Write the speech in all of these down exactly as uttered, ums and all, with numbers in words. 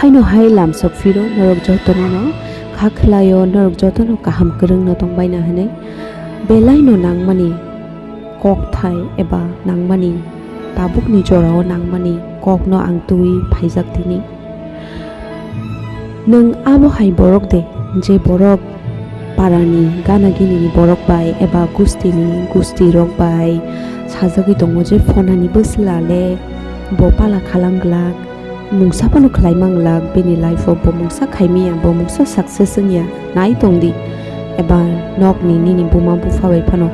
Haino hai lamsok phiro norok jotono no kha khlaio, norok jotono kaham kwrwngno tongbaina hwnwi belaino nangmani kokthai eba nangmani tabukni jorao nangmani kokno ang twiwi phaijak tini. Nwng abo hai borok de, je borok parani gana ginini borok bai eba gustini gustirok bai sajagwi tongo je phonani bwsla le bo pala khalang glak, mungsa phano khlai mang glak, bini life o bo mungsa khai manya, bo mungsa success wngya, nai tong di. Eba nokni nini buma bupha bai phano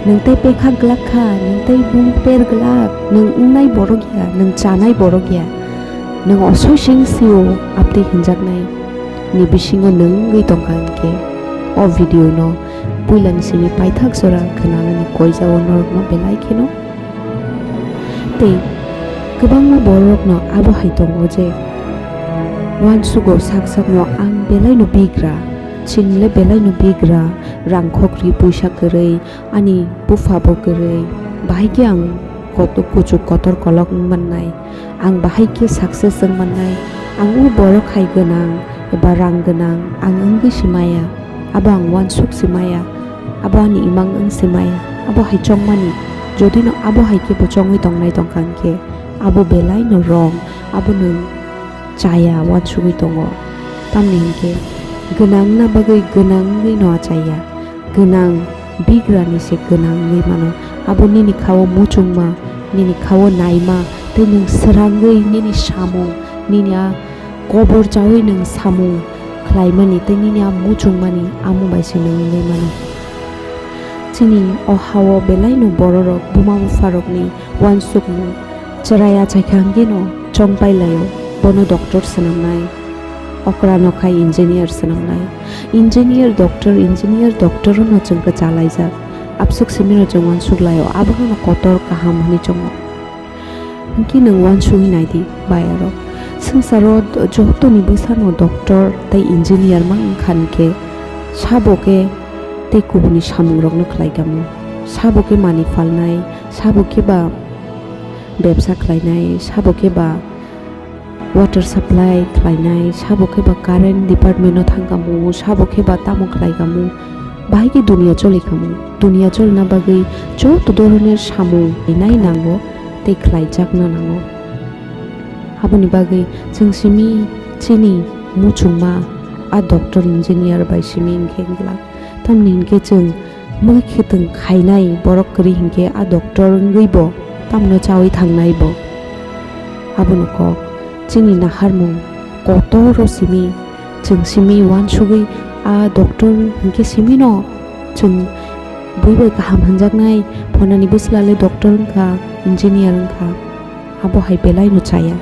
nwng tei pekha glak kha, nwng tei bung per glak, nwng wngnai borok ya, nwng chanai borok ya, nwng osoi sing sio aptwi hinjaknai ni bisingo nwng wngwi tongkha hinkhe o video no puilani simi paithak jora khwnanani koijao norokno belai kheno. Tei kwbangma borokno abo hai tongo je uansugo sak sakno ang belaino bigra, chwng le belaino bigra, rangkhok ri puisa kwrwi, ani bupha bo kwrwi, bahai khe ang kot-, kuchuk kotor kolok wng mannai, ang bahai khe success wng mannai, ang o borok hai gwnang eba rang gwnang ang wngwi si maya, abo ang uansuk si maya. Abo ani imang wng se maya, abo hai chongmani. Jodi no abo hai khe bo chongwi tongnai tongkha hinkhe, abo belai no wrong, abo nwng chaya uansugwi tongo. Tamni hinkhe gwnang na bagwi gwnang wngwi no achaiya, gwnang bigrani se gwnang wngwi mano. Abo nini khao muchungma, nini khao naima, tei nwng srangwi nini samung, nini a kobor chaui nwng samung khlaimani tei nini a muchungmani amo bai se nwng wngwi mano. Chini o hao belaino bororok buma bupharokni uansukmung chwrai achaikha hwnkhe no chongpai laio, bono doctor swnamnai, okra no khai engineer swnamnai. Engineer, doctor, engineer, doctor no chwng kwchalaijak. Absuk simi no chwng uansuk laio, abono no kotor kaham hwnwi chongo. Hinkhe nwng uansugwi nai di, bai aro. Swngcharo do-, jotoni bwsano doctor tei engineer ma wngkha hinkhe, sabo khe tei kubuni samungrokno khlai kamo. Sabo khe mani phalnai, sabo khe ba bebsa khlainai, sabo khe ba water supply khlainai, sabo khe ba current department-o thang kamo, sabo khe ba tamo khlai kamo. Bahai khe duniya choli kamo. Duniya cholna bagwi joto doroner samung khlainai nango tei khlaijakna nango. Aboni bagwi chwng simi chini muchungma a doctor engineer bai simi wngkhe glak. Tamni hinkhe chwng mui khitwng khainai borok kwrwi hinkhe a doctor wngwi bo tamno chaui thangnai bo. Abono kok chini naharmung kotor o simi, chwng simi uansugwi a doctor hinkhe simi no chwng bui bai kaham hwnjaknai, phonani bwsla le doctor wngkha, engineer wngkha, abo hai belai no chaya.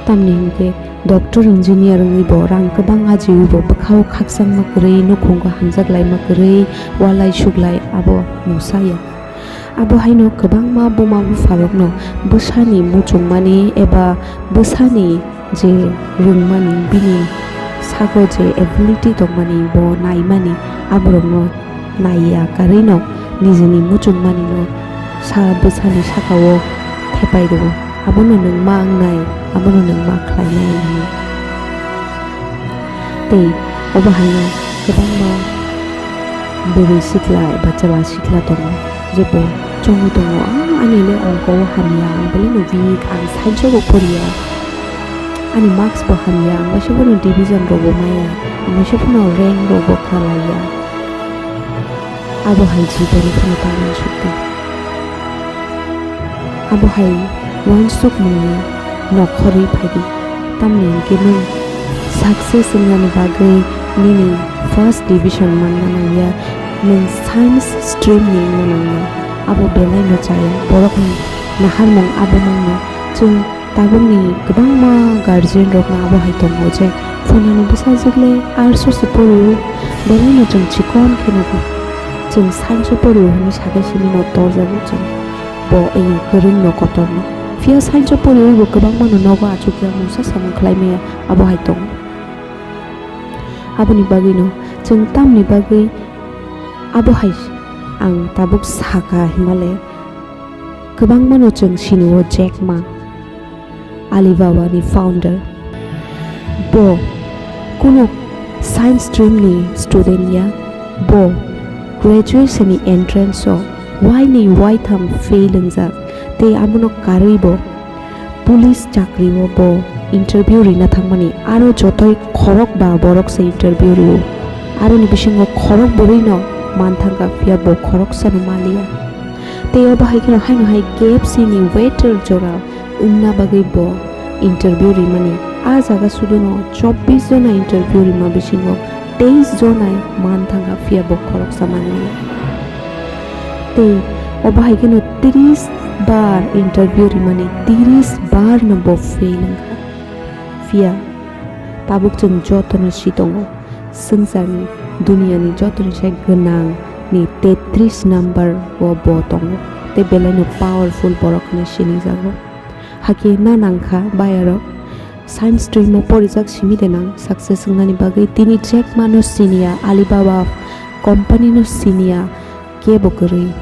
Tamni hinkhe doctor engineer wngwi bo rang kwbang ajiwi bo bwkhao khakchangma kwrwi, nukhungo hamjak laima kwrwi, walai suklai abo mungsa ya. Abo haino kwbangma buma bupharokno bwsani muchungmani eba bwsani je rwngmani, bini sago je ability tongmani bo naimani, aborokno naiya karwino nijini muchungmanino sa bwsani sakao thepai rwo. Abono nwng ma wngnai, abono nwng ma khlainai hwnwi. Tei obo haino kwbangma bwrwi sikla eba chwla sikla tongo, jebo chongwi tongo, "Ah, ani le ongko o hamya, ang belai no weak, ang science o bo poriya, ani marks bo hamya, ang waisa phano division rok bo maya, ang waisa phano rank rok bo kha laiya." Abo hai jiboni phano ta uansuk di. Abo hai uansukmungni nokhorwi phai di. Tamni hinkhe nwng success wngnani bagwi nini first division manna nangya, nwng science stream ni wngna nangya. Abo belai no chaya, borokni naharmung abo mangno chwng Tabukni kwbangma guardian rokno abo hai tongo je, "Phunani bwsajwk le arts o se porio, belai no chwng chikon khe nugo, chwng science o porio," hwnwi sakhe simi no torjago chwng. Bo ei kwrwng no kotor no. Phiya science o poriwi bo kwbangma no nogo achukya mungsa samung khlai maya abo hai tongo. Aboni bagwi no chwng tamni bagwi abo hai ang tabuk saka himale kwbangma no chwng sini o Jack Ma. Alibaba ni founder. Bo kunu science stream ni student ya, bo graduation ni entrance o wainwi waitham fail wngjak, tei abono karwi bo police chakri o bo interview rina thangmani, aro jotoi khorokba borok se interview rio, aroni bisingo khorok bwrwi no manthangkha, phiya bo khoroksa no maliya. Tei obo hai kheno haino hai K F C ni waiter jora wngna bagwi bo interview rimani. A jaga suduno chobbish jona interview rima bisingo teis jonai manthangkha, phiya bo khoroksa manliya. Tei obo hai kheno tris bar interview rimani, tris bar no bo fail wngkha. Phiya tabuk chwng jotono si tongo, swngcharni, duniyani jotoni sai gwnang ni tetris number o bo tongo, tei belaino powerful borok hinwi sinijago. Hakhe na nangkha bayarok, science stream o porijak simi de nang success wngnani bagwi? Tini Jack Ma no siniya, Alibaba company no siniya, kebo kwrwi.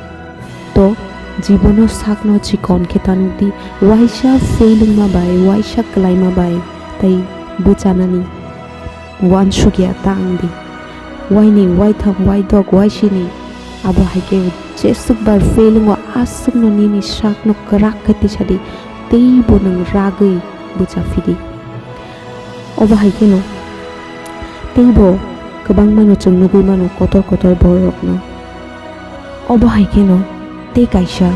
To jibono sakno chikon khe tanukdi, waisa fail wngma bai, waisa kwlaima bai tei bwchanani uansukya ta wngdi. Waini, waitham, waidok, waisini, abo hai khe jeswk bar fail wngo, aswkno nini sakno kwrak khe tisadi, teibo nwng ragwi bwchaphidi. Obo hai kheno teibo kwbangmano chwng nugwi mano kotor kotor bororokno. Obo hai kheno tei kaisa,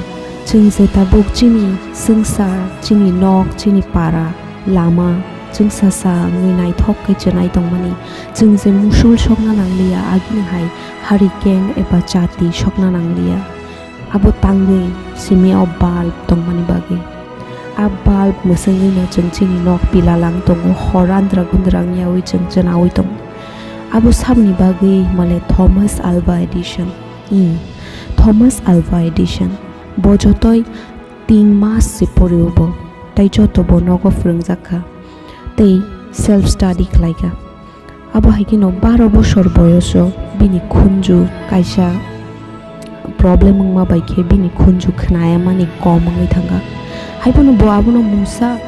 chwng je tabuk chini swngchar, chini nok, chini para, lama, chwng sasa wngwi naithok khe chwnai tongmani, chwng je musul sokna nangliya, agini hai hurricane eba chati sokna nangliya. Abo tangwi simi o bulb tongmani bagwi. A bulb mwswngwi no chwng chini nok pila lang tongo, hor andra gundra wngyawi chwng chwnawi tongo. Abo saboni bagwi himale Thomas Alva Edison. I, Thomas Alva Edison. Bo jotoi tin mas se porio bo, tei joto bo nogo phwrwngjak kha, tei self study khlai kha. Abo hai kheno baro bosor boyoso bini khunju kaisa problem wngma bai khe bini khunju khnaya mani kom wngwi thangkha. Haiphano bo abono mungsa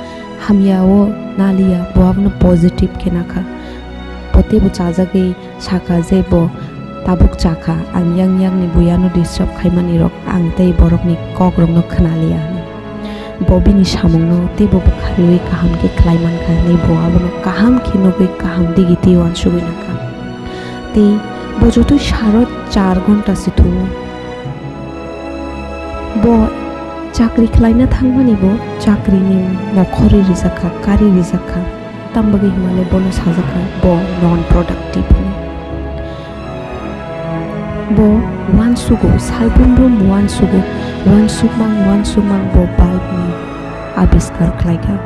hamya o naliya, bo abono positive khe nakha. Bo teibo chajagwi sakha je bo tabuk chakha, ang yang yang ni buyano disturb khaimani rok, ang tei borokni kok rokno khnaliya hwnwi. Bo bini samungno teibo bwkha riwi kaham khe khlai mankha hwnwi bo abono kaham khe nugwi kaham digi twi uansugwi nangkha. Tei bo jotoi saro char ghonta se thungo. Bo chakri khlaina thangmani bo chakrini nokhorwi rijak kha, kari rijak kha. Tamo bagwi himale bono sajak kha bo non productive hwnwi. Bo uansugo, salbrum brum uansugo, uansukmang uansukmang bo bulb ni abiskar khlaikha.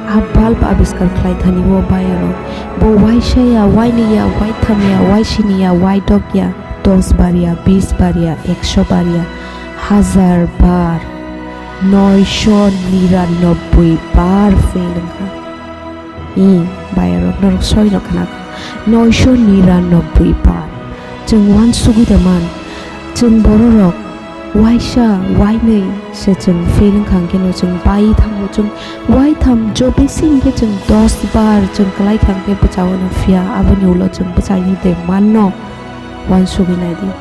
A bulb abiskar khlaithani o bayarok bo waisa ya, waini ya, waitham ya, waisini ya, waidok ya, dos bar ya, bis bar ya, ekso bar ya, hazar bar, noisho niranobboi bar fail wngkha. I, bayarok norok soi rok khna kha. Noisho niranobboi bar. Chwng uansugwi da man. Chwng bororok waisa, wainwi se chwng fail wngkha hwnkhe no chwng bai thango. Chwng waitham jo besi hwnkhe chwng dos bar chwng kwlai kha hwnkhe bwchao no phiya. Aboni ulo chwng bwchaini de manno uansugwi naidi.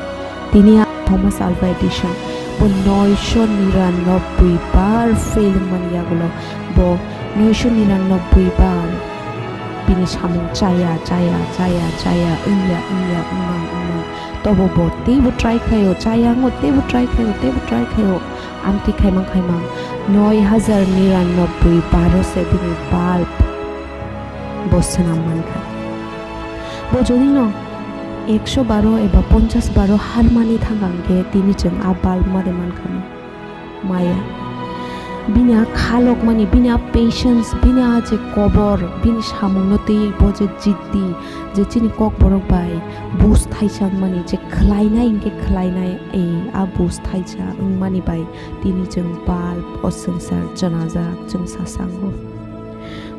Tini a Thomas Alva Edison bo noisho niranobboi bar fail wngmani yagulo bo noisho niranobboi bar bini samung chaya, chaya, chaya, chaya, wngya, wngya, wngmang, wngmang. Tobo bo teibo try khaio, chaya wngo, teibo try khaio, teibo try khaio. Amtwi khaimang, khaimang. Noi hajar niranobboi baro se bini bulb bo swnam mankha. Bo jodi no ekso baro eba ponchas baro harmani thangkha hwnkhe tini chwng a bulb ma de mankha no? Maya. Bini a khalokmani, bini a patience, bini a je kobor, bini samungno twi bo je jiddi, je chini kokborok bai bus thaisa wngmani, je khlainai hwnkhe khlainai, ei, a bus thaisa wngmani bai tini chwng bulb o swngchar chwnajak chwng sasango.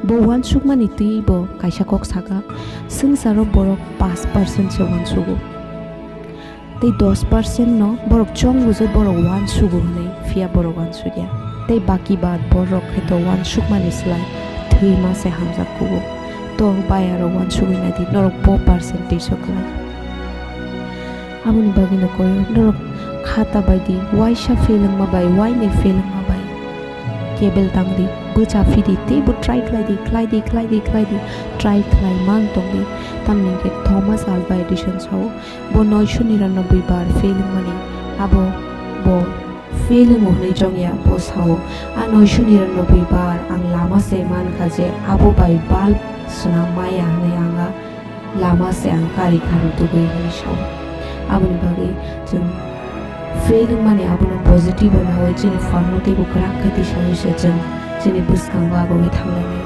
Bo uansukmani twi bo kaisa kok saka, swngcharo borok pash percent se uansugo. Tei dos percent no borok chongo je borok uansugo hwnwi, phiya borok uansukya. Tei baki bad borok khe to uansukmani slai Phi ma se hamjak kugo. To bayarok uansugwi naidi, norok bo percentage o kwlai. Aboni bagwino koyo norok khata baidi, waisa fail wngma bai, wainwi fail wngma bai. Kebel tangdi, bwcha phidi, teibo try khlaidi, khlaidi, khlaidi, khlaidi, try khlai mang tongdi. Tamni hwnkhe Thomas Alva Edison sao, bo noisho niranoboi bar fail wngmani, abo bo fail wngo hwnwi chongya, bo sao, "A noisho niranoboi bar ang lama se mankha je abo bai bulb swnam maya hwnwi ang a lama se ang kari kha rw tugwi," hwnwi sao. Aboni bagwi chwng fail wngmani abono positive o nawi chini phalno teibo kwrak khe tisaui se chwng chini bwskango agogwi thanglainai.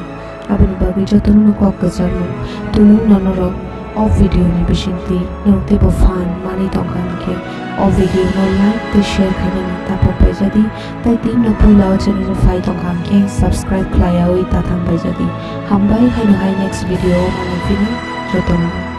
Aboni bagwi jotono kok kwcharno tumung no norok o video ni bisingtwi norok teibo phan manwi tongkha hwnkhe o video no like tei share khainani taphok paijadi, tei team no puila o channel o phai tongkha hwnkhe subscribe khlaiyaui tathang paijadi. Hambai haino hai next video o manwi phino jotono.